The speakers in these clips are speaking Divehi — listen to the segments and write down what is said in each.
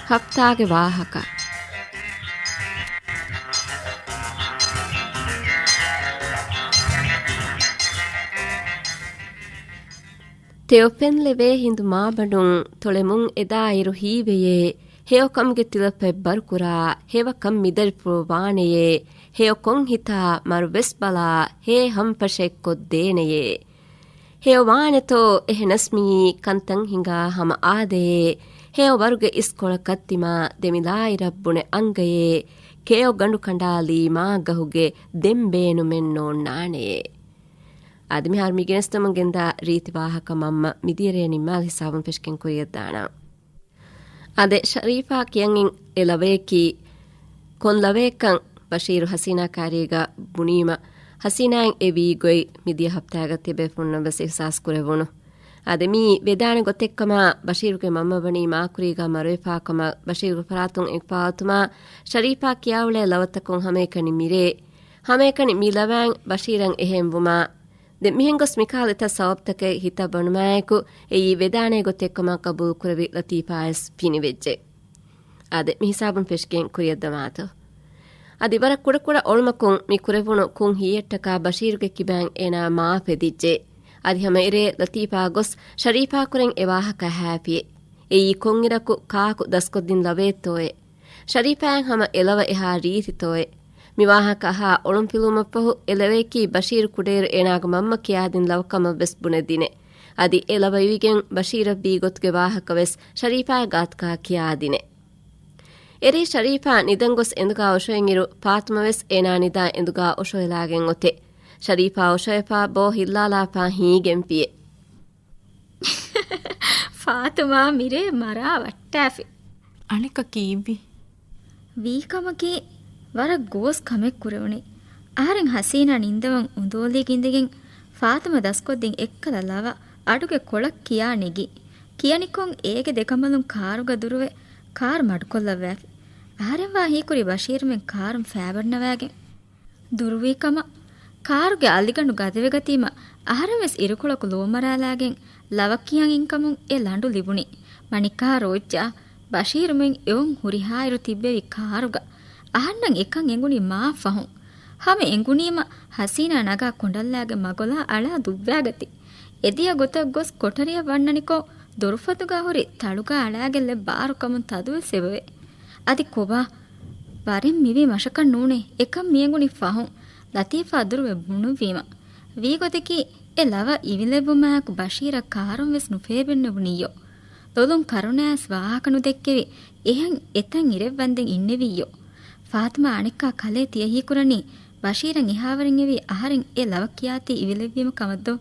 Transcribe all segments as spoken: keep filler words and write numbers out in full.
ހަފްތާގެ ވާހަކަ. ތެޔޮ ފެންލެވޭ ހިނދު މާބަނޑުން ތޮޅެމުން އެދާއިރު ހީވެޔޭ، ހެޔޮކަމުގެ ތިލަފަތް ބަރުކުރާ، ހެވަކަން މިދަރިފުޅު ވާނެޔޭ، ހެޔޮ ކޮން ހިތާ މަރު ވެސް ބަލާ، ހޭ ހަމަ ފަށައެއްކޮށް ދޭނެޔޭ. ހެޔޮ ވާނެތޯ އެހެނަސް މިއީ ކަންތައް ހިނގާ ހަމަ އާދައޭ. ހެޔޮ ވަރުގެ އިސްކޮޅަކަށް ތިމާ ދެމިލާއިރަށް ބުނެ އަނގައޭ. ކެޔޮ ގަނޑު ކަނޑާލީ މާ ގަހުގެ ދެން ބޭނުމެއް ނޯންނާނެޔޭ. އަދި މިހާރު މި ގެނެސްދެމުން ގެންދާ ރީތި ވާހަކަ މަންމަ މިދިޔަރޭ ނިންމާލި ހިސާބުން ފެށިގެން ކުރިއަށްދާނަން. އާދެ، ޝަރީފާ ކިޔަން އެ ލަވަޔަކީ ކޮން ލަވަޔަކަން ބަޝީރު ހަސީނާ ކާރީގަ ބުނީމަ، ހަސީނާއަށް އެ ވީ ގޮތް މިދިޔަ ހަފްތާގަ ތިބޭފުޅުންނަށް ވެސް އިހްސާސް ކުރެވުނު. އާދެ، މިއީ ވެދާނެ ގޮތެއްކަމަށް ބަޝީރުގެ މަންމަ ވަނީ މާކުރީގަ މަރުވެފާކަމަށް ބަޝީރުގެ ފަރާތުން އެނގިފާ އޮތުމާ، ޝަރީފާ ކިޔާއުޅޭ ލަވަތަކުން ހަމައެކަނި މިރޭ. ހަމައެކަނި މި ލަވައިން ބަޝީރަށް އެހެންވުމާ، ދެން މިހެން ގޮސް މިކަހަލަ އެތައް ސަބަބުތަކެއް ހިތަށް ވަނުމާއެކު، އެއީ ވެދާނޭ ގޮތެއްކަމަށް ގަބޫލުކުރެވި ލަތީފާވެސް ފިނިވެއްޖެ. އާދެ، މި ހިސާބުން ފެށިގެން ކުރިއަށްދަމާތޯ. އަދި ވަރަށް ކުޑަކުޑަ އޮޅުމަކުން މި ކުރެވުނު ކުން ހިޔައެއްޓަކާ ބަޝީރުގެ ކިބައިން އޭނާ މާ ފެދިއްޖެ. އަދި ހަމައިރޭ ލަތީފާ ގޮސް ޝަރީފާ ކުރެން އެ ވާހަކަ އަހާފިއެ. އެއީ ކޮންއިރަކު ކާކު ދަސްކޮށްދިން ލަވައެއްތޯއެ؟ ޝަރީފާއަށް ހަމަ އެ ލަވަ އެހާ ރީތިތޯއެ؟ މި ވާހަކަ އަހާ އޮޅުންފިލުވުމަށްފަހު އެ ލަވަޔަކީ ބަޝީރު ކުޑައިރު އޭނާގެ މަންމަ ކިޔާދިން ލަވަ ކަމަށްވެސް ބުނެދިނެ. އަދި އެ ލަވަ އިވިގެން ބަޝީރަށް ވީ ގޮތުގެ ވާހަކަވެސް ޝަރީފާގެ ގާތުގަ ކިޔާދިނެ. އެރީ ޝަރީފާ ނިދަން ގޮސް އެނދުގަ އޮށޮއިންއިރު ފާތުމަވެސް އޭނާ ނިދާ އެނދުގަ އޮށޮއެލާގެން އޮތެ. ޝަރީފާ އޮށޮއެފާ ބޯ ހިއްލާލާފާ ހީގެންފިއެ. ފާތުމާ މިރޭ މަރާ ވައްޓާފި. އަނެއްކާ ކީއްވި؟ ވީކަމަކީ ވަރަށް ގޯސް ކަމެއް ކުރެވުނީ. އަހަރެން ހަސީނާ ނިންދަވަން އުނދޯލީގަ އިނދެގެން ފާތުމަ ދަސްކޮށްދިން އެއްކަލަ ލަވަ އަޑުގެ ކޮޅަށް ކިޔާ ނެގި. ކިޔަނިކޮށް އޭގެ ދެކަނބަލުން ކާރުގަ ދުރުވެ ކާރު މަޑުކޮށްލައްވާފި. އަހަރެން ވާ ހީކުރީ ބަޝީރުމެން ކާރުން ފައިބަންނަވާގެން. ދުރުވީކަމަށް ކާރުގެ އަލިގަނޑު ގަދަވެގަތީމަ، އަހަރެން ވެސް އިރުކޮޅަކު ލޯމަރާލާގެން ލަވަ ކިޔަން އިންކަމުން އެ ލަނޑު ލިބުނީ. މަނިކާ ރޯއްޖާ ބަޝީރުމެން އެއުން ހުރިހާއިރު ތިއްބެވި ކާރުގަ. އަހަންނަށް އެކަން އެނގުނީ މާ ފަހުން. ހަމަ އެނގުނީމަ ހަސީނާ ނަގާ ކޮނޑަށްލާގެ މަގޮލާ އަޅާ ދުއްވާގަތީ. އެދިޔަ ގޮތަށް ގޮސް ކޮޓަރިއަށް ވަންނަނިކޮށް، ދޮރުފަތުގަ ހުރި ތަޅުގަ އަޅާގެން ލެއް ބާރުކަމުން ތަދުވެސް އެބަވޭ. އަދި ކޮބާ؟ ވަރެން މިވީ މަށަކަށް ނޫނޭ. އެކަން މިއެނގުނީ ފަހުން، ލަތީފާ ދުރުވެ ބުނުއްވީމަ. ވީގޮތަކީ، އެ ލަވަ އިވިލެއްވުމާއެކު ބަޝީރަށް ކާރުން ވެސް ނުފޭބެންނެވުނީޔޯ. ލޮލުން ކަރުނައަސް ވާހަކަ ނުދެއްކެވި، އެހެން އެތަން އިރެއްވަންދެން އިންނެވީޔޯ. ފާތުމާ އަނެއްކާ ކަލޭ ތިޔަ ހީކުރަނީ، ބަޝީރަށް އެހާވަރެން އެވީ އަހަރެން އެ ލަވަ ކިޔާތީ އިވިލެއްވީމަ ކަމަށްދޯ؟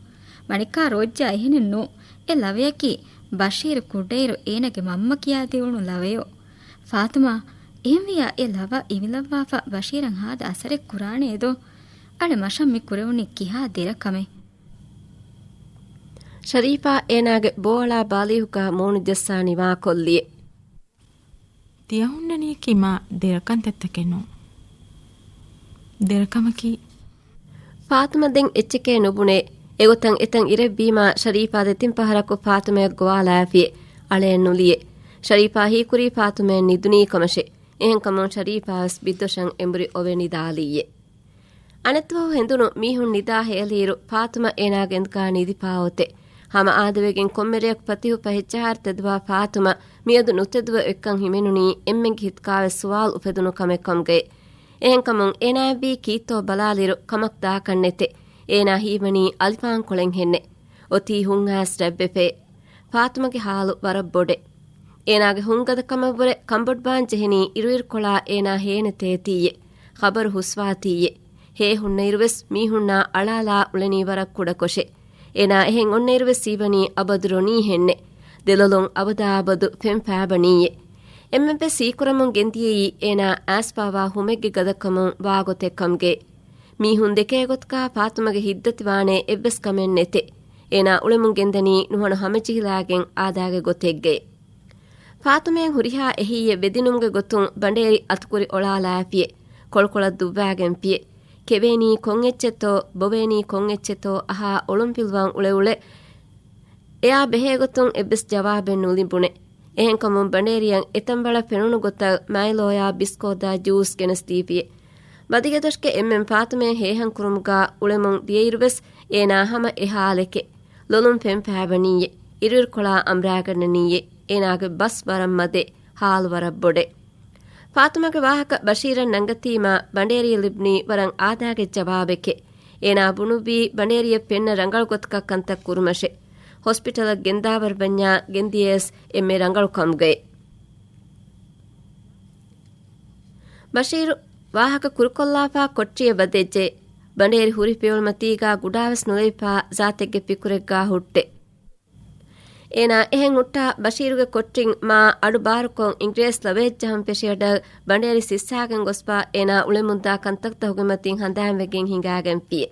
މަނިކާ ރޯއްޖާ އެހެނެއް ނޫ. އެ ލަވަޔަކީ ބަޝީރު ކުޑައިރު އޭނަގެ މަންމަ ކިޔާދެވުނު ލަވަޔޯ. ފާތުމާ، އެހެންވިއްޔާ އެ ލަވަ އިވިލައްވާފަ ބަޝީރަށް ހާދަ އަސަރެއް ކުރާނެއެދޯ؟ އަޅެ މަށަށް މި ކުރެވުނީ ކިހާ ދެރަ ކަމެއް؟ ޝަރީފާ އޭނާގެ ބޯއަޅާ ބާލީހުގަ މޫނު ޖައްސާ ނިވާކޮށްލިއެ. ތިޔަ ހުންނަނީކީ މާ ދެރަކަންތައްތަކެއް ނޫން. ދެރަކަމަކީ. ފާތުމަ ދެން އެއްޗެކޭ ނުބުނޭ. އެގޮތަށް އެތަން އިރެއްވީމާ ޝަރީފާ ދެތިން ފަހަރަކު ފާތުމަޔަށް ގޮވާލާފިއެ. އަޅައެއް ނުލިއެ. ޝަރީފާ ހީކުރީ ފާތުމަޔަށް ނިދުނީ ކަމަށެ. އެހެންކަމުން ޝަރީފާވެސް ބިއްދޮށަށް އެނބުރި އޮވެ ނިދާލީއެ. އަނެއްދުވަހު ހެނދުނު މީހުން ނިދާ ހޭލިއިރު ފާތުމަ އޭނާގެ އެނދުގާ ނިދިފާ އޮތެ. ހަމަ އާދަވެގެން ކޮންމެ ރެޔަކު ފަތިހު ފަހެއްޖަހާއިރު ތެދުވާ ފާތުމަ މިއަދު ނުތެދުވެ އޮތްކަން ހިމެނުނީ އެންމެންގެ ހިތުގާވެސް ސުވާލު އުފެދުނު ކަމެއް ކަމުގައި. އެހެންކަމުން އޭނާއަށްވީ ކީއްތޯ ބަލާލިއިރު ކަމަކު ދާކަށް ނެތެ. އޭނާ ހީވަނީ އަލިފާންކޮޅެއްހެންނެ. އޮތީ ހުންއައިސް ރަތްވެފައެ. ފާތުމަގެ ހާލު ވަރަށް ބޮޑެ. އޭނާގެ ހުންގަދަކަމަށްވުރެ ކަނބޮޑުވާން ޖެހެނީ އިރުއިރުކޮޅާ އޭނާ ހޭނެތޭތީއެ. ޚަބަރު ހުސްވާތީއެ. ހޭ ހުންނައިރުވެސް މީހުންނާ އަޅާލާ އުޅެނީ ވަރަށް ކުޑަކޮށެ. އޭނާ އެހެން އޮންނައިރުވެސް ހީވަނީ އަބަދު ރޮނީހެންނެ. ދެލޮލުން އަބަދާ އަބަދު ފެން ފާބަނީއެ. އެންމެންވެސް ހީކުރަމުން ގެންދިޔައީ އޭނާ އައިސްފާވާ ހުމެއްގެ ގަދަކަމުން ވާގޮތެއް ކަމުގެ. މީހުން ދެކޭ ގޮތަކާ ފާތުމަގެ ހިތްދަތިވާނޭ އެއްވެސް ކަމެއް ނެތެ. އޭނާ އުޅެމުން ގެންދަނީ ނުހަނު ހަމަޖެހިލާގެން އާދާގެ ގޮތެއްގައި. ފާތުމައިން ހުރިހާ އެހީއެއް ވެދިނުމުގެ ގޮތުން ބަނޑޭރި އަތުކުރި އޮޅާލާފިއެ. ކޮޅުކޮޅަށް ދުއްވާގެންފިއެ. ކެވޭނީ ކޮން އެއްޗެއްތޯ، ބޮވޭނީ ކޮން އެއްޗެއްތޯ އަހާ އޮޅުންފިލުވާން އުޅެ އުޅެ އެއާ ބެހޭގޮތުން އެއްވެސް ޖަވާބެއް ނުލިބުނެ. އެހެންކަމުން ބަނޑޭރިއަށް އެތަންބަޅަށް ފެނުނު ގޮތަށް މާތްލޯޔާ ބިސްކޯދާ ޖޫސް ގެނެސްދީފިއެ. ބަދިގެދޮށްގެ އެންމެން ފާތުމައަށް ހޭހަން ކުރުމުގާ އުޅެމުން ދިޔައިރުވެސް އޭނާ ހަމަ އެ ހާލެކެ. ލޮލުން ފެން ފާބަނީއޭ. އިރުއިރުކޮޅާ އަނބުރާގަންނަނީއޭ. އޭނާގެ ބަސް ވަރަށް މަދޭ. ހާލު ވަރަށް ބޮޑޭ. ފާތުމަގެ ވާހަކަ ބަޝީރަށް ނަންގަތީމާ ބަނޑޭރިއަށް ލިބުނީ ވަރަށް އާދައިގެ ޖަވާބެކޭ. އޭނާ ބުނުއްވީ ބަނޑޭރިއަށް ފެންނަ ރަނގަޅު ގޮތަކަށް ކަންތައް ކުރުމަށޭ. ހޮސްޕިޓަލަށް ގެންދާވަރު ވަންޏާ ގެންދިޔަޔަސް އެންމެ ރަނގަޅު ކަމުގައި. ބަޝީރު ވާހަކަ ކުރުކޮށްލާފާ ކޮޓަރިއަށް ވަދެއްޖެ. ބަނޑޭރި ހުރި ފިޔަވަޅުމަތީގާ ގުޑާވެސް ނުލެވިފާ ޒާތެއްގެ ފިކުރެއްގާ ހުއްޓެ. އޭނާ އެހެން ހުއްޓާ ބަޝީރުގެ ކޮޓަރިން މާ އަޑު ބާރުކޮށް އިނގިރޭސި ލަވަޔަށް ޖަހަން ފެށި އަޑަށް ބަނޑޭރި ސިއްސާގެން ގޮސްފާ އޭނާ އުޅެމުންދާ ކަންތައްތަކުގެ މަތިން ހަނދާންވެގެން ހިނގާގެންފިއޭ.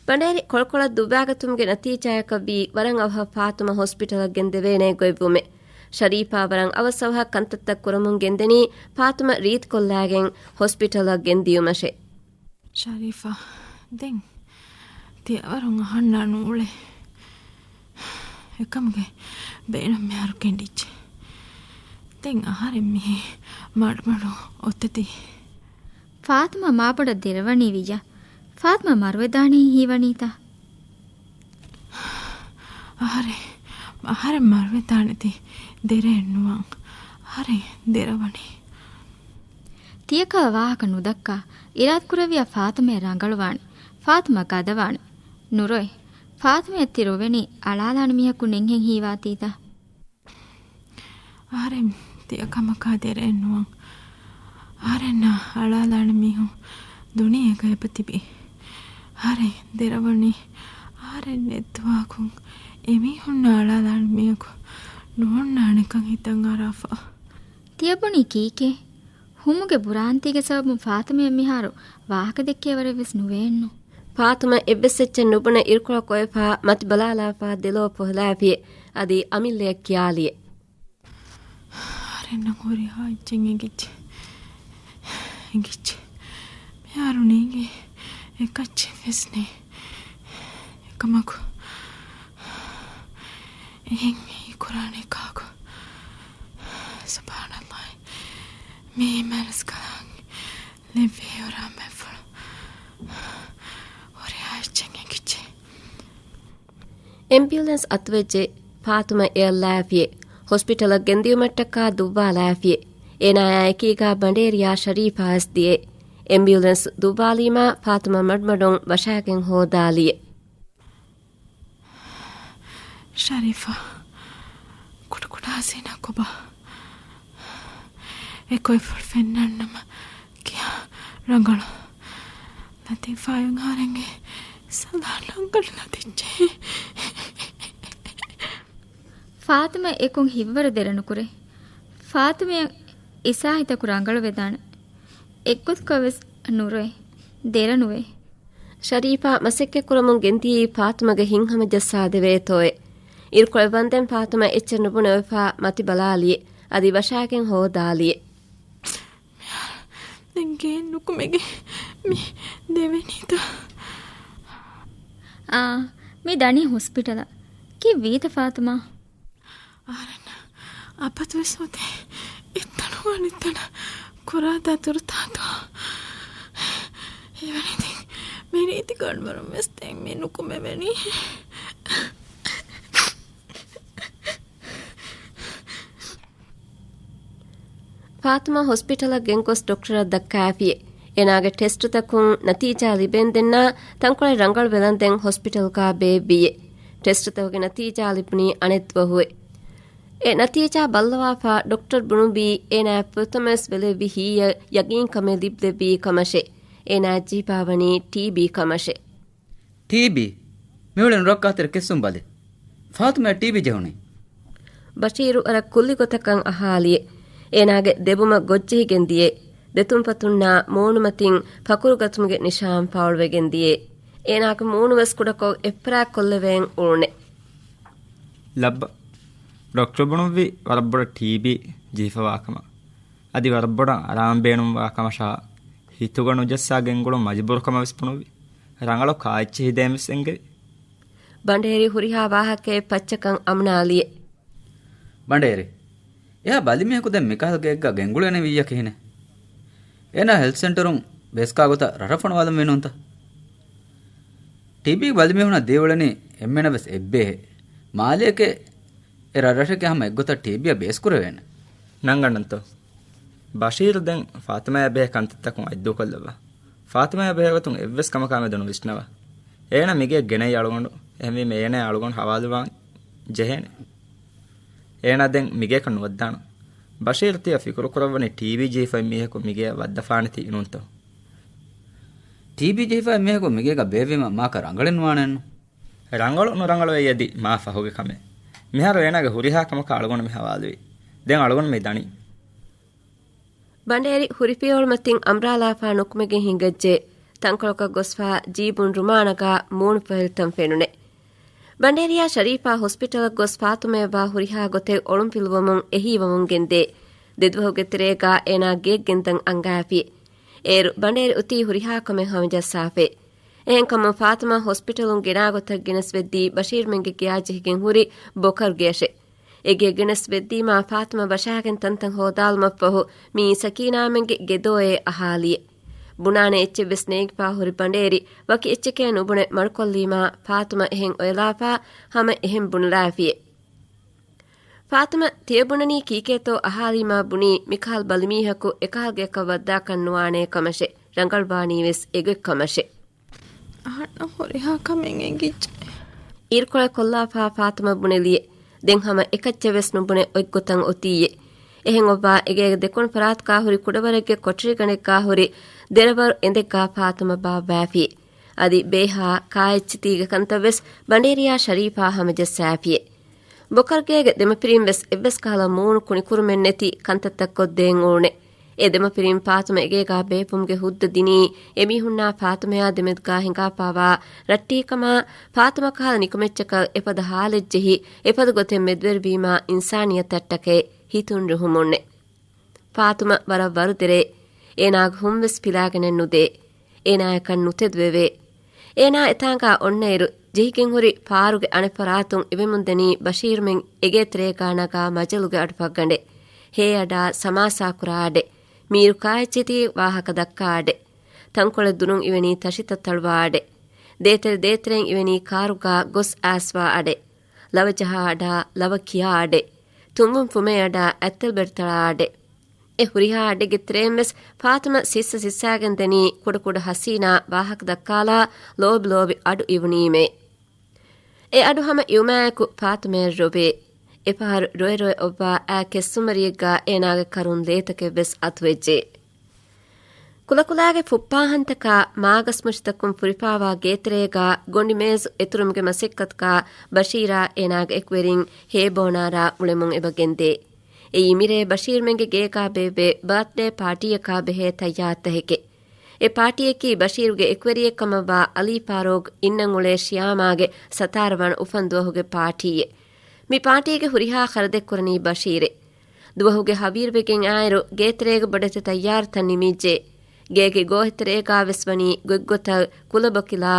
ބަނޑޭރި ކޮޅުކޮޅަށް ދުއްވާގަތުމުގެ ނަތީޖާއަކަށްވީ ވަރަށް އަވަހަށް ފާތުމަ ހޮސްޕިޓަލަށް ގެންދެވޭނޭ ގޮތްވުމެ. ޝަރީފާ ވަރަށް އަވަސް އަވަހަށް ކަންތައްތައް ކުރަމުން ގެންދެނީ ފާތުމަ ރީތިކޮށްލާގެން ހޮސްޕިޓަލަށް ގެންދިޔުމަށޭ. ޝަރީފާ، ދެން ތިޔަވަރުން އަހަންނާ ނޫޅޭ. އެކަމުގެ ބޭނުން މިހާރު ކެނޑިއްޖެ. ދެން އަހަރެން މިހި މަޑުމަޑު އޮތަތި. ފާތުމަ މާބޮޑަށް ދެރަވަނީ ވިއްޔާ. ފާތުމަ މަރުވެދާނެހެން ހީވަނީތަ؟ އަހަރެން، އަހަރެން މަރުވެދާނެތީ ދެރައެއް ނުވަން. އަހަރެން ދެރަވަނީ. ތިޔަކާ ވާހަކަ ނުދައްކާ، އިރާދަކުރެއްވިޔާ ފާތުމައެއް ރަނގަޅުވާނެ، ފާތުމަ ގަދަވާނެ. ނުރޮއެ، ފާތުމައަށް ތި ރޮވެނީ އަޅާލާނެ މީހަކު ނެތްހެން ހީވާތީތަ؟ އަހަރެން ތިޔަ ކަމަކާ ދެރައެއް ނުވަން. އަހަރެންނާ އަޅާލާނެ މީހުން ދުނިޔޭގަ އެބަތިބި. އަހަރެން ދެރަވަނީ. އަހަރެން ނެތްދުވަހަކުން އެމީހުންނާ އަޅާލާނެ މީހަކު ނުހުންނާނެކަން ހިތަށް އަރާފަ. ތިޔަބުނީ ކީކޭ؟ ހުމުގެ ބުރާންތީގެ ސަބަބުން ފާތުމައަށް މިހާރު ވާހަކަ ދެއްކޭވަރެއްވެސް ނުވޭއެއްނު. ފާތުމަ އެއްވެސް އެއްޗެއް ނުބުނެ އިރުކޮޅަކު އޮވެފާ މަތި ބަލާލާފާ ދެލޯ ޕޮހެލާފިއޭ. އަދި އަމިއްލަޔަށް ކިޔާލިއޭ. އަހަރެންނަށް ހުރިހާ އެއްޗެއް އެނގިއްޖެ. އެނގިއްޖެ. މިހާރު ނޭނގޭ އެކައްޗެއްވެސް ނެތް. އެކަމަކު އެހެން ހީކުރާނެ ކާކު؟ ސުބްޙާނަﷲ. މީ މަރަސްކަލާނގެ ލެއްވި ހެޔޮރާމެއްފުޅު. ހުރިހާ އެއްޗެއް އެނގިއްޖެ. އެމްބިއުލެންސް އަތުވެއްޖެ. ފާތުމަ އެއަށްލާފިއޭ. ހޮސްޕިޓަލަށް ގެންދިޔުމަށްޓަކާ ދުއްވާލާފިއޭ. އޭނާޔާ އެކީގާ ބަނޑޭރިޔާ ޝަރީފާވެސް ދިޔައޭ. އެމްބިއުލެންސް ދުއްވާލީމާ ފާތުމަ މަޑުމަޑުން ވަށާގެން ހޯދާލިއޭ. ޝަރީފާ، ކުޑަކުޑަ ހަސީނާ ކޮބާ؟ އެ ކޮއިފުޅު ފެންނަންނަމަ ކިހާ ރަނގަޅު. ލަތީފާ އަހަރެންގެ ސަލާ ރަނގަޅު ލަދެއްޖެ. ފާތުމަ އެކުން ހިތްވަރު ދެރަނުކުރޭ. ފާތުމައަށް އިސާހިތަކު ރަނގަޅުވެދާނެ. އެއްގޮތަކަށްވެސް ނުރޮއެ. ދެރަނުވޭ. ޝަރީފާ މަސައްކަތްކުރަމުން ގެންދިޔީ ފާތުމަގެ ހިތްހަމަޖައްސާދެވޭތޯއޭ. އިރުކޮޅެއް ވަންދެން ފާތުމަ އެއްޗެއް ނުބުނެވިފާ މަތި ބަލާލިއޭ. އަދި ވަށާގެން ހޯދާލިއޭ. ދެން ގެއިން ނުކުމެގެން މި ދެވެނީތަ؟ އާ، މި ދަނީ ހޮސްޕިޓަލަށް. ކީއްވީތަ ފާތުމާ؟ އަހަރެންނަށް އަބަދުވެސް އޮތީ އެއްތަނުން އަނެއްތަނަށް ކުރާ ދަތުރުތާތޯ؟ ހީވަނީ ދެން މި ރީތި ގަނޑުވަރުން ވެސް ދެން މި ނުކުމެވެނީ. ފާތުމާ ހޮސްޕިޓަލަށް ގެންގޮސް ޑޮކްޓަރަށް ދައްކާފިއޭ. އޭނާގެ ޓެސްޓުތަކުން ނަތީޖާ ލިބެންދެންނާ ތަންކޮޅެއް ރަނގަޅުވެލަންދެން ހޮސްޕިޓަލުގާ ބޭއްވިއޭ. ޓެސްޓުތަކުގެ ނަތީޖާ ލިބުނީ އަނެއްދުވަހުއޭ. އެ ނަތީޖާ ބައްލަވާފާ ޑޮކްޓަރު ބުނުއްވީ އޭނާ ފުރަތަމަވެސް ވެލެއްވި ހީއަށް ޔަގީންކަމެއް ލިބިލެއްވީ ކަމަށޭ. އޭނާ ޖީފާވަނީ ޓީބީ ކަމަށޭ. ޓީބީ؟ މިއުޅެން ރައްކާތެރި ކެއްސުން ބަލި. ފާތުމައަށް ޓީބީ ޖެހުނީ. ބަޝީރު ވަރަށް ކުއްލި ގޮތަކަށް އަހާލިއޭ. އޭނާގެ ދެބުމަށް ގޮށްޖެހިގެން ދިޔޭ. ދެތުންފަތުންނާ މޫނުމަތިން ފަކުރުގަތުމުގެ ނިޝާން ފާޅުވެގެން ދިޔޭ. އޭނާގެ މޫނުވެސް ކުޑަކޮށް އެއްފަރާތް ކޮށްލެވެން އުޅުނޭ. ލައްބަ. ޑޮކްޓަރު ބުނުއްވި ވަރަށް ބޮޑަށް ޓީބީ ޖީފަވާކަމަށް. އަދި ވަރަށް ބޮޑަށް އަރާމް ބޭނުންވާކަމަށާ ހިތުގަ ނުޖައްސާ ގެންގުޅުން މަޖުބޫރުކަމަށް ވެސް ބުނުއްވި. ރަނގަޅު ކާއެއްޗެއް ހިދައިން ވެސް އެންގެވި. ބަނޑޭރި ހުރިހާ ވާހަކައެއް ފައްޗަކަށް އަމުނާލިއޭ. ބަނޑޭރި، އެހާ ބަލިމީހަކު ދެން މިކަހަލަ ގެއެއްގަ ގެންގުޅޭނެ ވިއްޔަކީ ކިހިނެއް؟ އޭނާ ހެލްތް ސެންޓަރުން ބޭސްކާ ގޮތަށް ރަށަށް ފޮނުވާލަންވީ ނޫންތަ؟ ޓީބީ ބަލިމީހުނަށް ދިޔައުޅެނީ އެންމެނަށް ވެސް އެއްބޭހެއް. މާލެއަކޭ އެ ރަށްރަށެކޭ ހަމަ އެއްގޮތަށް ޓީބީއަށް ބޭސްކުރެވޭނެ. ނަންގަނޑަންތޯ؟ ބަޝީރު ދެން ފާތުމާއާ ބެހޭ ކަންތައްތަކުން އަތްދޫކޮށްލައްވާ. ފާތުމާއާ ބެހޭ ގޮތުން އެއްވެސް ކަމަކާ މެދު ނުވިސްނަވާ. އޭނަ މިގެއަށް ގެނައީ އަޅުގަނޑު. އެހެންވީމަ އޭނަ އަޅުގަނޑު ހަވާލުވާން ޖެހޭނެ. އޭނާ ދެން މިގޭކަށް ނުވައްދާނަން. ބަޝީރު ތިޔަ ފިކުރު ކުރައްވަނީ ޓީބީ ޖެހިފައި މީހަކު މިގޭއަށް ވައްދަފާނެތީ ނޫންތޯ؟ ޓީބީ ޖެހިފައި މީހަކު މިގޭގަ ބޭއްވީމަ މާކަށް ރަނގަޅެއް ނުވާނެއްނު. ރަނގަޅު ނުރަނގަޅު އެއީ އަދި މާ ފަހުގެ ކަމެއް. މިހާރު އޭނާގެ ހުރިހާ ކަމަކަށް އަޅުގަނޑު މި ހަވާލުވީ. ދެން އަޅުގަނޑު މި ދަނީ. ބަނޑޭރި ހުރިފިޔަވަޅުމަތިން އަމްރާލާފާ ނުކުމެގެން ހިނގައްޖެ. ތަންކޮޅަކަށް ގޮސްފާ ޖީބުން ރުމާނަގާ މޫނު ފޮހެލިތަން ފެނުނެ. ބަނޑޭރިއާ ޝަރީފާ ހޮސްޕިޓަލަށް ގޮސް ފާތުމަޔަށްވާ ހުރިހާ ގޮތެއް އޮޅުންފިލުވަމުން އެހީވަމުން ގެންދޭ. ދެދުވަހުގެ ތެރޭގާ އޭނާ ގެއަށް ގެންދަން އަންގާފި. އޭރު ބަނޑޭރި އޮތީ ހުރިހާ ކަމެއް ހަމަޖައްސާފައި. އެހެންކަމުން ފާތުމާ ހޮސްޕިޓަލުން ގެނާގޮތަށް ގެނެސް ވެއްދީ ބަޝީރުމެންގެ ގެޔާ ޖެހިގެން ހުރި ބޮކަރު ގެއަށެ. އެގެ ގެނެސް ވެއްދީމާ ފާތުމަ ބަށާގެން ތަންތަން ހޯދާލުމަށްފަހު މީ ސަކީނާމެންގެ ގެދޯއޭ އަހާލިއެއް. ބުނާނެ އެއްޗެއްވެސް ނޭނގިފާ ހުރި ބަނޑޭރި ވަކި އެއްޗެކޭ ނުބުނެ މަޑުކޮށްލީމާ ފާތުމަ އެހެން އޮތްލާފާ ހަމަ އެހެން ބުނެލާފިއެ. ފާތުމަ ތިޔަ ބުނަނީ ކީކޭތޯ އަހާލީމާ ބުނީ މިކަހަލަ ބަލިމީހަކު އެކަހަލަ ގެއަކަށް ވައްދާކަށް ނުވާނޭ ކަމަށެ. ރަނގަޅުވާނީވެސް އެގޮތް ކަމަށެ. އަހަންނަށް ހުރިހާ ކަމެއް އެނގިއްޖެ. އިރުކޮޅެއް ކޮށްލާފާ ފާތުމަ ބުނެލިއެ. ދެން ހަމަ އެކައްޗެއް ވެސް ނުބުނެ އޮތްގޮތަށް އޮތީއެ. އެހެން އޮއްވާ އެގޭގެ ދެކުނު ފަރާތުގާ ހުރި ކުޑަވަރެއްގެ ކޮޓަރިގަނޑެއްގާ ހުރި ދެރަވަރު އެނދެއްގާ ފާތުމަ ބާއްވާފިއެ. އަދި ބޭހާ ކާއެއްޗިތީގެ ކަންތައް ވެސް ބަނޑޭރިއާ ޝަރީފާ ހަމަޖައްސާފިއެ. ބޮކަރުގޭގެ ދެމަފިރިން ވެސް އެއްވެސް ކަހަލަ މޫނު ކުނިކުރުމެއް ނެތި ކަންތައްތައް ކޮށްދޭން އުޅުނެ. އެ ދެމަފިރިން ފާތުމަ އެގޭގާ ބޭއްވުމުގެ ހުއްދަ ދިނީ އެމީހުންނާ ފާތުމަޔާ ދެމެދުގާ ހިނގާފާވާ ރައްޓެހިކަމާ، ފާތުމަ ކަހަލަ ނިކުމެއްޗަކަށް އެފަދަ ހާލެއްޖެހި، އެފަދަ ގޮތެއް މެދުވެރިވީމާ އިންސާނިއްޔަތަށްޓަކައި ހިތުން ރުހުމުންނެ. ފާތުމަ ވަރަށް ވަރުދެރޭ. އޭނާގެ ހުންވެސް ފިލާގެނެއް ނުދޭ. އޭނާޔަކަށް ނުތެދުވެވޭ. އޭނާ އެތާނގާ އޮންނައިރު، ޖެހިގެން ހުރި ފާރުގެ އަނެއް ފަރާތުން އެވެމުންދަނީ ބަޝީރުމެން އެގޭތެރޭގާ ނަގާ މަޖަލުގެ އަޑުފަށްގަނޑެއް. ހޭ އަޑާ ސަމާސާކުރާ އަޑެއް. މީރު ކާއެއްޗިތީ ވާހަކަ ދައްކާ އަޑެއް. ތަންކޮޅެއް ދުނުން އިވެނީ ތަށިތައް ތަޅުވާ އަޑެއް. ދޭތެރެ ދޭތެރެއިން އިވެނީ ކާރުގާ ގޮސް އައިސްވާ އަޑެއް. ލަވަ ޖަހާ އަޑާ ލަވަ ކިޔާ އަޑެއް. ތުނބުން ފުމޭ އަޑާ އަތްތަލް ބެޑްތަޅާ އަޑެއް. އެ ހުރިހާ އަޑެއްގެ ތެރެއިން ވެސް ފާތުމަ ސިއްސަ ސިއްސާގެން ދެނީ ކުޑަކުޑަ ހަސީނާ ވާހަކަ ދައްކާލާ ލޯބި ލޯބި އަޑު އިވުނީމޭ. އެ އަޑު ހަމަ އިވުމާއެކު ފާތުމައަށް ރޮވޭ. އެފަހަރު ރޮއެ ރޮއެ އޮއްވާ އާ ކެއްސުމަރިއެއްގާ އޭނާގެ ކަރުން ލޭތަކެއް ވެސް އަތުވެއްޖެ. ކުލަކުލާގެ ފުއްޕާހަންތަކާ މާގަސްމަށިތަކުން ފުރިފާވާ ގޭތެރޭގާ ގޮނޑިމޭޒު އެތުރުމުގެ މަސައްކަތުގާ ބަޝީރާ އޭނާގެ އެކުވެރިން ހޭބޯނާރާ އުޅެމުން އެބަ ގެންދޭ. އެއީ މިރޭ ބަޝީރުމެންގެ ގޭގާ ބޭއްވޭ ބާތްޑޭ ޕާޓީއަކާ ބެހޭ ތައްޔާރުތަކެކޭ. އެ ޕާޓީއަކީ ބަޝީރުގެ އެކުވެރިއެއް ކަމަށްވާ އަލީ ފާރޫގް އިންނަން އުޅޭ ޝިޔާމާގެ ސަތާރަ ވަނަ އުފަންދުވަހުގެ ޕާޓީއެއް. މި ޕާޓީގެ ހުރިހާ ޚަރަދެއް ކުރަނީ ބަޝީރެއް. ދުވަހުގެ ހަވީރުވެގެން އާއިރު ގޭތެރޭގެ ބޮޑެތި ތައްޔާރުތައް ނިމިއްޖެ. ގޭގެ ގޯހެތެރޭގާވެސް ވަނީ ގޮތްގޮތަށް ކުލަބޮކިލާ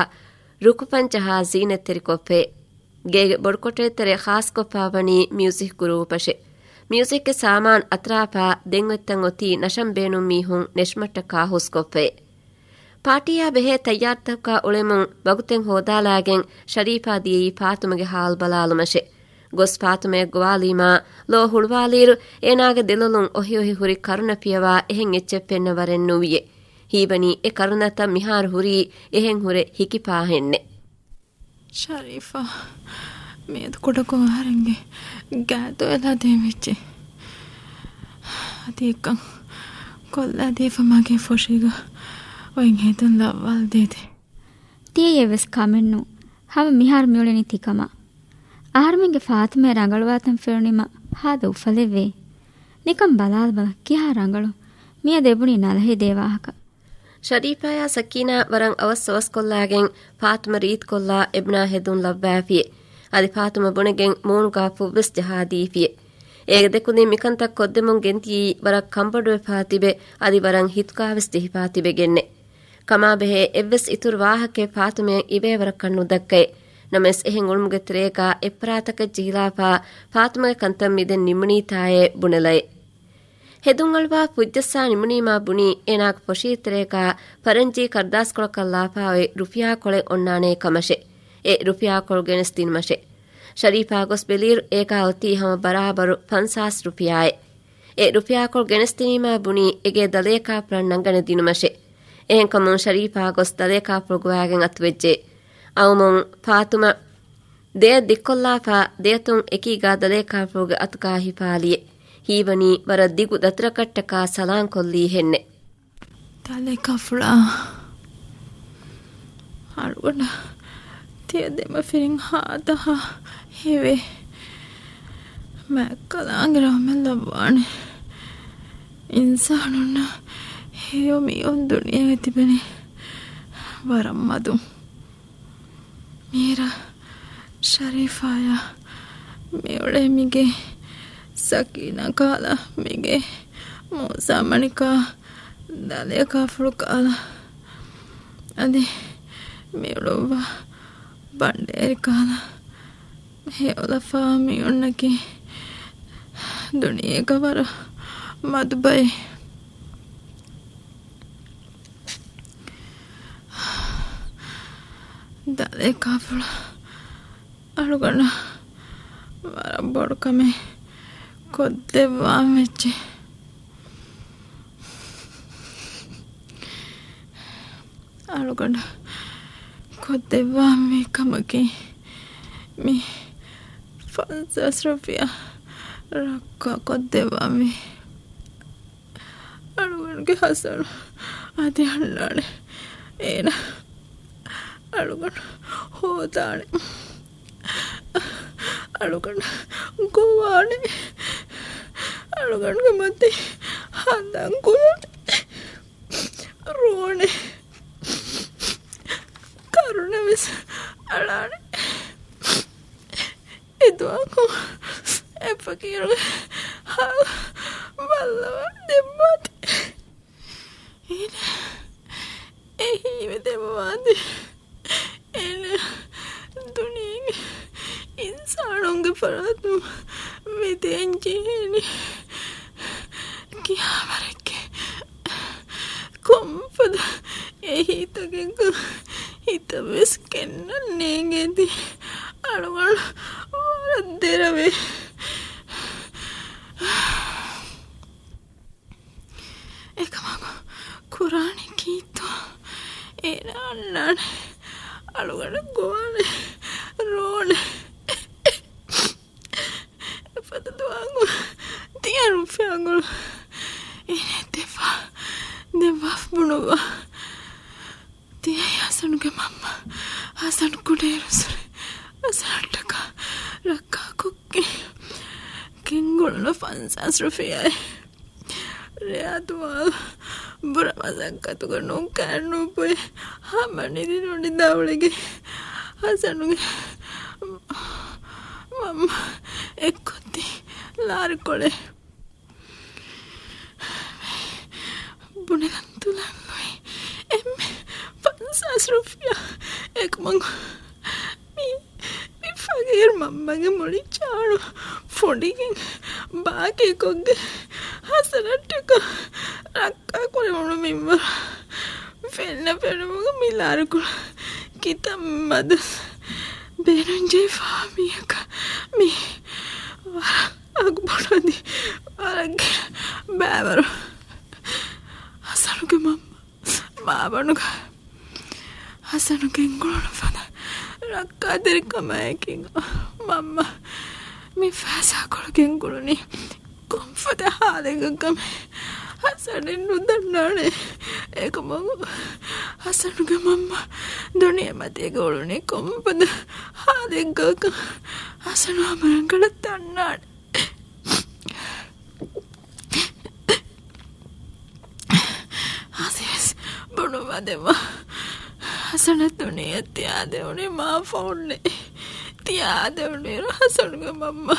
ރުކުފަން ޖަހާ ޒީނަތްތެރިކޮށްފައި. ގޭގެ ބޮޑުކޮޓަރި ތެރެ ޚާސްކޮށްފާ ވަނީ މިއުޒިކް ގުރޫޕަށެ. މިއުޒިކްގެ ސާމާން އަތުރާފާ ދެން އޮތްތަން އޮތީ ނަށަން ބޭނުން މީހުން ނެށުމަށްޓަކާ ހުސްކޮށްފައި. ޕާޓީއާ ބެހޭ ތައްޔާރުތަކާ އުޅެމުން ވަގުތެއް ހޯދާލާގެން ޝަރީފާ ދިޔައީ ފާތުމަގެ ހާލު ބަލާލުމަށެ. ގޮސް ފާތުމަޔަށް ގޮވާލީމާ ލޯ ހުޅުވާލިއިރު އޭނާގެ ދެލޮލުން އޮހި އޮހި ހުރި ކަރުނަ ފިޔަވާ އެހެން އެއްޗެއް ފެންނަ ވަރެއް ނުވިއެ. ހީވަނީ އެ ކަރުނަތައް މިހާރު ހުރީ އެހެން ހުރެ ހިކިފާހެންނެ. ޝަރީފާ، މިއަދު ކުޑަކޮށް އަހަރެންގެ ގާތު އެލާ ދޭން ވެއްޖެ. އަދި އެކަން ކޮށްލާ ދީފަ މަގޭ ފޮށީގަ އޮތް ހެދުން ލައްވާލަދޭތެ. ތިޔައީ އެއްވެސް ކަމެއްނު. ހަމަ މިހާރު މިއުޅެނީ ތިކަމަށް. އަހަރުމެންގެ ފާތުމައެއް ރަނގަޅުވާތަން ފެނުނީމަ ހާދަ އުފަލެއްވޭ. ނިކަން ބަލާލަބަލަ ކިހާ ރަނގަޅު. މިއަދު އެބުނީ ނަލަހެދޭ ވާހަކަ. ޝަރީފާޔާ ސަކީނާ ވަރަށް އަވަސް އަވަސްކޮށްލާގެން ފާތުމަ ރީތިކޮށްލާ އެބުނާ ހެދުން ލައްވާފިއެ. އަދި ފާތުމަ ބުނެގެން މޫނުގާ ފުއްވެސް ޖަހާދީފިއެ. އޭގެ ދެކުދިން މިކަންތައް ކޮށްދެމުން ގެންދިޔައީ ވަރަށް ކަންބޮޑުވެފާ ތިބެ އަދި ވަރަށް ހިތުގާވެސް ޖެހިފާ ތިބެގެންނެ. ކަމާބެހޭ އެއްވެސް އިތުރު ވާހަކައެއް ފާތުމައަށް އިވޭވަރަކަށް ނުދައްކައެ. ނަމަވެސް އެހެން އުޅުމުގެ ތެރޭގަ އެއްފަރާތަކަށް ޖެހިލާފަ ފާތުމަގެ ކަންތައް މިދެން ނިމުނީތާއޭ ބުނެލައޭ. ހެދުން އަޅުވާ ފުއްޖައްސާ ނިމުނީމާ ބުނީ އޭނާގެ ފޮށީ ތެރޭގަ ފަރަންޖީ ކަރުދާސްކޮޅަކަށް ލާފާ އޮތް ރުފިޔާ ކޮޅެއް އޮންނާނޭ ކަމަށޭ. އެ ރުފިޔާ ކޮޅު ގެނެސްދިނުމަށޭ. ޝަރީފާ ގޮސް ބެލިއިރު އޭގާ އޮތީ ހަމަ ބަރާބަރު ފަންސާސް ރުފިޔާއެއް. އެ ރުފިޔާކޮޅު ގެނެސްދިނީމާ ބުނީ އެގޭ ދަލޭކާފުޅަށް ނަންގަނެ ދިނުމަށޭ. އެހެންކަމުން ޝަރީފާ ގޮސް ދަލޭކާފުޅު ގޮވާގެން އަތުވެއްޖެ. އައުމުން ފާތުމަ ދެއަތް ދިއްކޮށްލާފަ ދެއަތުން އެކީގާ ދަލޭކާފުޅުގެ އަތުގާ ހިފާލިއެ. ހީވަނީ ވަރަށް ދިގު ދަތުރަކަށްޓަކާ ސަލާންކޮށްލީ ހެންނެ. ދަލޭކާފުޅާ އަޅުގަނޑަށް ތިޔަ ދެމަފިރިން ހާދަހާ ހެވޭ. މާތްކަލާނގެ ރަހުމަތް ލައްވާނެ. އިންސާނުންނަށް ހެޔޮ މިއޮތް ދުނިޔޭގަ ތިބެނީ ވަރަށް މަދު. މީރާ ޝަރީފާޔާ މިއުޅޭ މިގޭ ސަކީނާ ކާލާ މިގޭ މޫސާ މަނިކާ ދަލޭކާފުޅު ކާލާ އަދި މިއުޅުއްވާ ބަނޑޭރި ކާލާ ހެޔޮލަފާ މިއޮންނަކީ ދުނިޔޭގަ ވަރަށް މަދު ބައެއް. ދަލޭކާފުޅަށް އަޅުގަނޑަށް ވަރަށް ބޮޑު ކަމެއް ކޮށްދެއްވާން ވެއްޖެ. އަޅުގަނޑަށް ކޮށްދެއްވާންވީ ކަމަކީ، މި ފަންސާސް ރުފިޔާ ރައްކާ ކޮށްދެއްވާންވީ. އަޅުގަނޑުގެ ހަސަނު އަދި އަންނާނެ. އޭނަ އަޅުގަނޑު ހޯދާނެ. އަޅުގަނޑު ގޮވާނެ. އަޅުގަނޑުގެ މަތި ހަނދާން ކުރާނެ. ރޯނެ. ކަރުނަވެސް އަޅާނެ. އެ ދުވަހު އެ ފަގީރުގެ ހާލު ބައްލަވާ ދެއްވާތި. އޭނަ އެ ހީވެ ދެއްވާދި. އޭނަ ދުނިޔޭގެ އިންސާނުންގެ ފަރާތުން ވެދެން ޖެހޭނީ ކިހާވަރެއްގެ؟ ކޮންފަދަ އެހީތަކެއްގަ ހިތަށްވެސް ގެންނަން ނޭނގޭތީ. އަޅުގަނޑު ވަރަށް ދެރަވޭ. އެކަމަކު ކުރާނީ ކީއްތޯ؟ އޭނަ އަންނާނެ. އަޅުގަނޑަށް ގޮވާނެ. ރޯނެ. އެފަދަ ދުވަހު ތިޔަ ރުފިޔާ ގޮޅު އޭނަ ދެއްވާ، ދެއްވާ ބުނުއްވާ. ތިޔަ ހަސަނުގެ މަންމަ. ހަސަނު ކުޑައިރުއްސުރެ ހަސަނަށްޓަކާ ރައްކާކޮށްގެން ގެންގުޅުނު ފަންސާސް ރުފިޔާއެއް. ރެޔާ ދުވާލު ބުރަ މަސައްކަތުގަ ނޫން ކައިރިން ނޫން ބޮއެ ހަމަ ނިދި ނުނިދާ އުޅެގެން ހަސަނުގެ މަންމަ އެއްކޮށްދިން ލާރިކޮޅެއް. ބުނެލަން ތުލަން ނުވި އެންމެ ފަންސާސް ރުފިޔާ. އެކަމަކު މި، މި ފަގީރު މަންމަގެ މުޅި ޗާޅު ފޮޑިގެން ބާކީކޮށްގެން ހަސަނަށްޓަކާ ރައްކާ ކުރެވުނު މިންވަރު ފެންނަ ފެނުމުގަ މި ލާރިކޮޅު ކިތައް މަދު ބޭނުންޖެހިފަ މީހަކަށް މި ވަރަށް އަގުބޮޑު އަދި ވަރަށް ގިނަ ބައިވަރު. ހަސަނުގެ މަންމަ މާބަނޑުގަ ހަސަނު ގެންގުޅުނު ފަދަ ރައްކާތެރިކަމާއެކީގަ މަންމަ މި ފައިސާކޮޅު ގެންގުޅުނީ ކޮންފަދަ ހާލެއްގަ ކަމެއް ހަސަނެއް ނުދަންނާނެ. އެކަމަކު ހަސަނުގެ މަންމަ ދުނިޔެމަތީގަ އުޅުނީ ކޮންފަދަ ހާލެއްގަކަން ހަސަނު ހަމައެކަނި ދަންނާނެ. އާސިފް ބުނުއްވާ ދެއްވާ. ހަސަނަށް ދުނިޔެއަށް ތިޔާދެވުނީ މާ ފަހުންނޭ. ތިޔާދެވުނުއިރު ހަސަނުގެ މަންމަ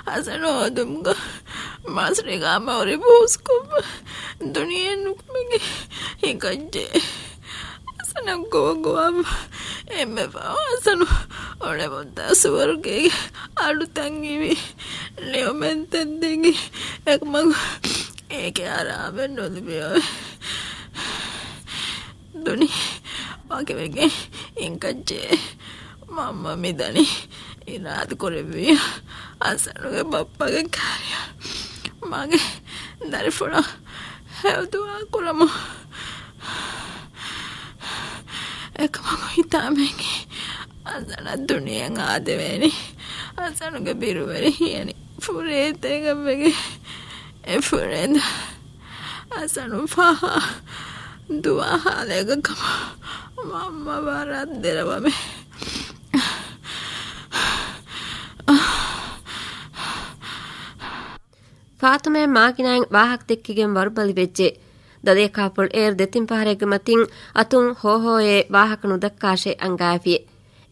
ހަސަނު ހޯދުމުގަ މަސްރީގަ ހަމަ ހުރި ބޯސްކޮށްފަ ދުނިޔެއަށް ނުކުމެގެން ހިނގައްޖެ. ހަސަނަށް ގޮވަ ގޮވާ އެންމެ ފަހު ހަސަނު އުޅެމުންދާ ސުވަރުގޭގެ އަޑުތައް އިވި، ނިޢުމަތްތައް ދެން އެކަމަކު އޭގެ އަރާމެއް ނުލިބިއޮވެ. ދުނިޔެ ވަކިވެގެން އިންކައްޗޭ. މަންމަ މިދަނީ އިރާދަކުރެއްވިއްޔާ ހަސަނުގެ ބައްޕަގެ ކާރިޔަށް މަގޭ ދަރިފުޅަށް ހެޔޮ ދުޢާ ކުރަމު. އެކަމަކު ހިތާމައިގެ ހަސަނަށް ދުނިޔެއަށް އާދެވޭނީ. ހަސަނުގެ ބިރުވެރި ހިޔަނި ފުރޭތަކަށް ވެގެން އެ ފުރޭން ހަސަނު ފަހާ ދުވާ ހާލޭގަ ކަމަށް މަންމަ ވަރަށް ދެރަވަމެ. ފާތުމައަށް މާގިނައިން ވާހަކަ ދެއްކިގެން ވަރުބަލި ވެއްޖެ. ދަލޭކާފުޅު އޭރު ދެތިން ފަހަރެއްގެ މަތިން އަތުން ހޯހޯއޭ ވާހަކަ ނުދައްކާށޭ އަންގާފިއެ.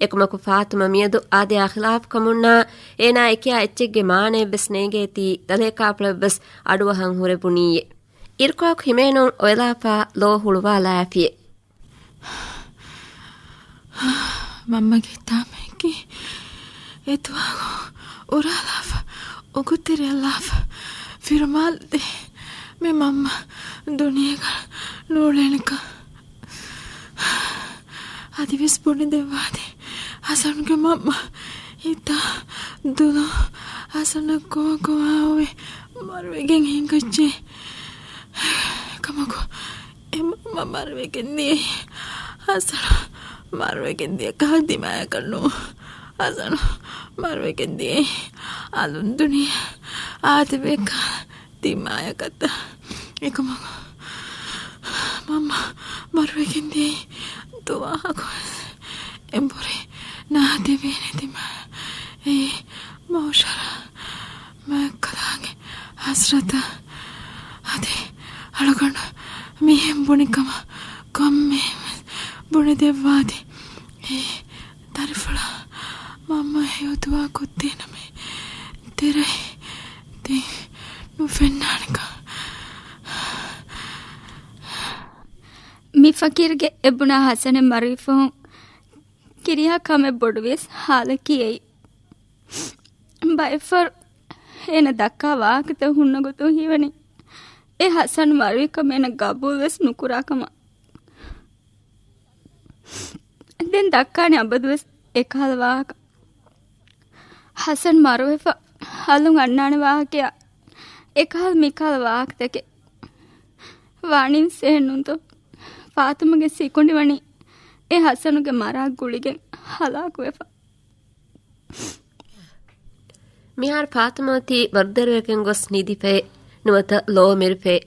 އެކަމަކު ފާތުމަ މިއަދު އާދަޔާ ޚިލާފު ކަމުންނާ އޭނާ އެކިޔާ އެއްޗެއްގެ މާނައެއްވެސް ނޭނގޭތީ ދަލޭކާފުޅަށްވެސް އަޑުއަހަން ހުރެ ބުނީއެ. އިރުކޮޅަކު ހިމޭނުން އޮތްލާފާ ލޯ ހުޅުވާލާފިއެ. މަންމަގެ ހިތާމައަކީ އެ ދުވާގޮ އުރާލާފަ، އުގުތެރެއަށްލާފަ، ފިރުމާލަދޭ މި މަންމަ ދުނިޔޭގަ ނޫޅޭނެކަން. އަދިވެސް ބުނެދެއްވާތި ހަސަނުގެ މަންމަ ހިތާ ދުލު ހަސަނަށް ކޯކޮވާ އޮވެ މަރުވެގެން ހިނގައްޖެ. ކަމަކު އެ މަންމަ މަރުވެގެން ދިޔައީ ހަސަނު މަރުވެގެން ދިޔަ ކަހަލަ ދިމާޔަކަށް ނޫން. ހަސަނު މަރުވެގެން ދިޔައީ އަލުން ދުނިޔެ އާދެވޭ ކަހަލަ ދިމާޔަކަށް. އެކަމަކު މަންމަ މަރުވެގެން ދިޔައީ ދުވަހަކުވެސް އެނބުރި ނާދެވޭނެ ދިމާޔަށް. އެއީ މަހުޝަރަށް މާތްކަލާނގެ ހަސްރަތަށް. އަދި އަޅުގަނޑު މިހެން ބުނި ކަމަށް ކޮންމެހެންވެސް ބުނެދެއްވާތި. އެ ދަރިފުޅާ މަންމަ ހެޔޮ ދުޢާ ކޮށްދޭނަމޭ. ދެރައި ދެން ނުފެންނާނެކަން. މި ފަޤީރުގެ އެ ބުނާ ހަސަނެއް މަރުވި ފަހުން ކިރިޔާ ކަމެއް ބޮޑުވިޔަސް ހާލަކީ އެއީ. ބައެއްފަހަރު އޭނަ ދައްކާ ވާހަކަތައް ހުންނަ ގޮތުން ހީވަނީ އެ ހަސަން މަރުވިކަމަށް އޭނަ ގަބޫލުވެސް ނުކުރާ ކަމަށް. ދެން ދައްކާނެ އަބަދުވެސް އެކަހަލަ ވާހަކަ. ހަސަން މަރުވެފަ އަލުން އަންނާނެ ވާހަކަޔާ އެކަހަލަ މިކަހަލަ ވާހަކަތަކެއް. ވާނީވެސް އެހެންނޫންތޯ؟ ފާތުމަގެ ސިކުނޑި ވަނީ އެ ހަސަނުގެ މަރާ ގުޅިގެން ހަލާކުވެފަ. މިހާރު ފާތުމަ އޮތީ ވަރުދަރުވެގެން ގޮސް ނިދިފައެއް، ނުވަތަ ލޯ މެރިފައެއް.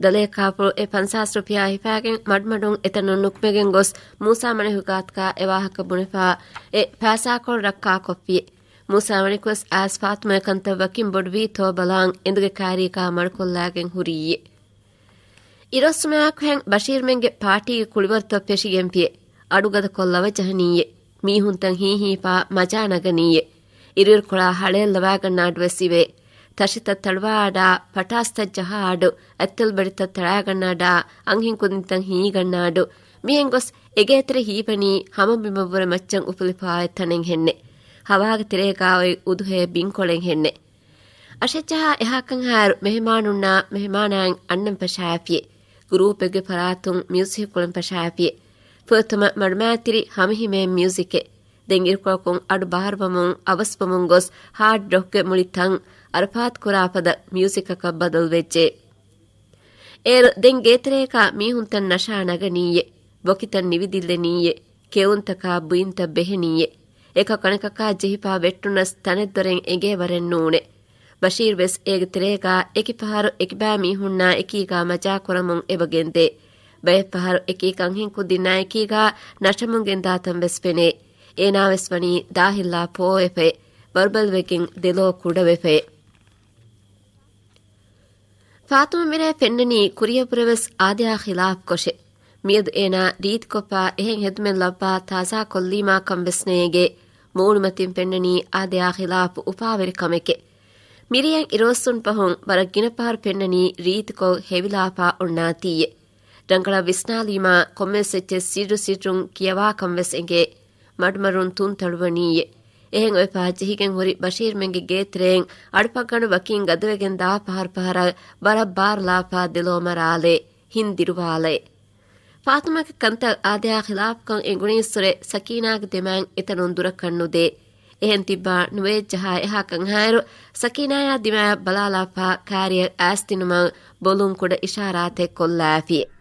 ދަލޭކާފުޅު އެ ފަންސާސް ރުފިޔާ ހިފާގެން މަޑުމަޑުން އެތަނުން ނުކުމެގެން ގޮސް މޫސާ މަނިކު ގާތުގާ އެ ވާހަކަ ބުނެފާ އެ ފައިސާކޮޅު ރައްކާކޮށްފިއެ. މޫސާ މަނިކުވެސް އައިސް ފާތުމަ އެކަންތައް ވަކިން ބޮޑުވީތޯ ބަލާން އެނދުގެ ކާރީގާ މަޑުކޮށްލާގެން ހުރީއެ. އިރުއޮއްސުމާއެކު ހެން ބަޝީރުމެންގެ ޕާޓީގެ ކުޅިވަރުތައް ފެށިގެންފިއެ. އަޑުގަދަކޮށް ލަވަ ޖަހަނީއެ. މީހުންތައް ހީހީފާ މަޖާ ނަގަނީއެ. އިރުއިރުކޮޅާ ހަޅޭއް ލަވާގަންނަ އަޑުވެސް އިވޭ. ތަށިތައް ތަޅުވާ އަޑާ، ޕަޓާސްތައް ޖަހާ އަޑު، އަތްތަލު ބެޑިތައް ތަޅާގަންނަ އަޑާ، އަންހެން ކުދިންތައް ހީގަންނަ އަޑު. މިހެން ގޮސް އެގޭތެރެ ހީވަނީ ހަމަބިމަށްވުރެ މައްޗަށް އުފުލިފާ އޮތް ތަނެއް ހެންނެ. ހަވާގެ ތެރޭގާ އޮތް އުދުހޭ ބިންކޮޅެއް ހެންނެ. އަށެއްޖަހާ އެހާކަންހާއިރު މެހެމާނުންނާ މެހެމާނާއިން އަންނަން ފަށާފިއެ. ގްރޫޕެއްގެ ފަރާތުން މިއުޒިކް ކުޅެން ފަށާފިއެ. ފުރަތަމަ މަޑުމައިތިރި ހަމަހިމޭން މިއުޒިކެއް. ދެން އިރުކޮޅަކުން އަޑު ބާރުވަމުން އަވަސްވަމުން ގޮސް ހާޑް ރޮކްގެ މުޅި ތަން އަރަފާތު ކުރާ ފަދަ މިއުޒިކަކަށް ބަދަލުވެއްޖެ. އޭރު ދެން ގޭތެރޭގާ މީހުންތައް ނަޝާ ނަގަނީއެ. ވޮކިތައް ނިވިދިއްލެނީއެ. ކެއުންތަކާ ބުއިންތައް ބެހެނީއެ. އެކަކު އަނެކަކާ ޖެހިފާ ވެއްޓުނަސް ތަނެއްދޮރެއް އެނގޭ ވަރެއް ނޫނެ. ބަޝީރުވެސް އޭގެ ތެރޭގާ އެކި ފަހަރު އެކިބާ މީހުންނާ އެކީގާ މަޖާކުރަމުން އެބަ ގެންދޭ. ބައެއް ފަހަރު އެކީ އަންހެން ކުދިންނާ އެކީގާ ނަށަމުން ގެންދާތަން ވެސް ފެނޭ. އޭނާވެސް ވަނީ ދާހިއްލާ ފޯވެފައެ. ވަރުބަލިވެގެން ދެލޯ ކުޑަވެފައެ. ފާތުމަ މިރޭ ފެންނަނީ ކުރިޔަށްވުރެވެސް އާދަޔާ ޚިލާފް ކޮށެއް. މިއަދު އޭނާ ރީތިކޮށްފާ އެހެން ހެދުމެއް ލައްވާ ތާޒާކޮށްލީމާ ކަން ވެސް ނޭނގޭ. މޫނުމަތިން ފެންނަނީ އާދަޔާ ޚިލާފް އުފާވެރި ކަމެކޭ. މިރޭއަށް އިރުއޮއްސުން ފަހުން ވަރަށް ގިނަ ފަހަރު ފެންނަނީ ރީތިކޮށް ހެވިލާފާ އޮންނާތީއެ. ރަނގަޅަށް ވިސްނާލީމާ ކޮންމެވެސް އެއްޗެއް ސިއްރު ސިއްރުން ކިޔަވާކަން ވެސް އެނގޭ. މަޑުމަޑުން ތުންތަޅުވަނީއޭ. އެހެން އޮތްފަހަށް ޖެހިގެން ހުރި ބަޝީރުމެންގެ ގޭތެރެއިން އަޑުފަށްގަނޑު ވަކިން ގަދަވެގެން ދާ ފަހަރު ފަހަރަށް ވަރަށް ބާރުލާފަ ދެލޯ މަރާލޭ ހިން ދިރުވާލައެ. ފާތުމާގެ ކަންތައް އާދަޔާ ޚިލާފުކަން އެނގުނީއްސުރެ ސަކީނާގެ ދެމާތް އެތަނުން ދުރަކަށް ނުދޭ. އެހެން ތިއްބާ ނުވައެއް ޖަހާ އެހާކަން ހާއިރު، ސަކީނާޔާ ދިމާޔަށް ބަލާލާފަ ކާރިއަށް އައިސްދިނުމަށް ބޮލުން ކުޑަ އިޝާރާތެއް ކޮށްލާފި.